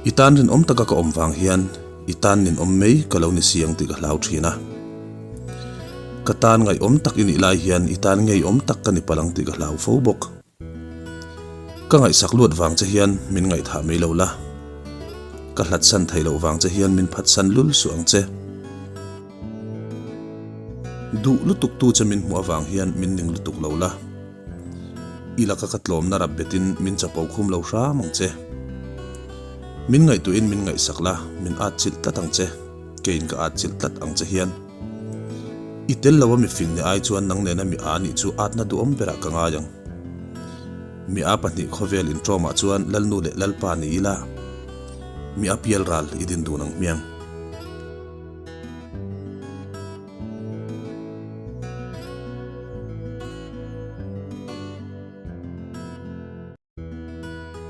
I tan rinawm taka ka awm vang hian i tan ninawm mai ka lo ni si ang tih ka hlau thin a. Ka tan ngaihawm tak i nih lai hian i tan ngeiawm tak ka ni palh ang tih ka hlau fo bawk. Ka ngaihsak luat vang che hian min ngaihthah mai lo la. Ka hlatsan thei loh vang che hian min phatsan lul suh ang che. Duh lutuk tu che min hmuh avang hian min ning lutuk lo la. I laka ka tlawmna rap betin min chapo khum lo hram ang che. Min ngaihtuahin min ngaihsak la, min atchilh tlat ang che. Keiin ka atchilh tlat ang che hian. I tel lo a mi fing ni ai chuan nang nena mi a nih chu atna duhawm berah ka ngai ang. Mi a pahnih khawvel inṭawmah chuan Lalnu leh Lalpa ni ila, mi a pial ral i din dun ang hmiang.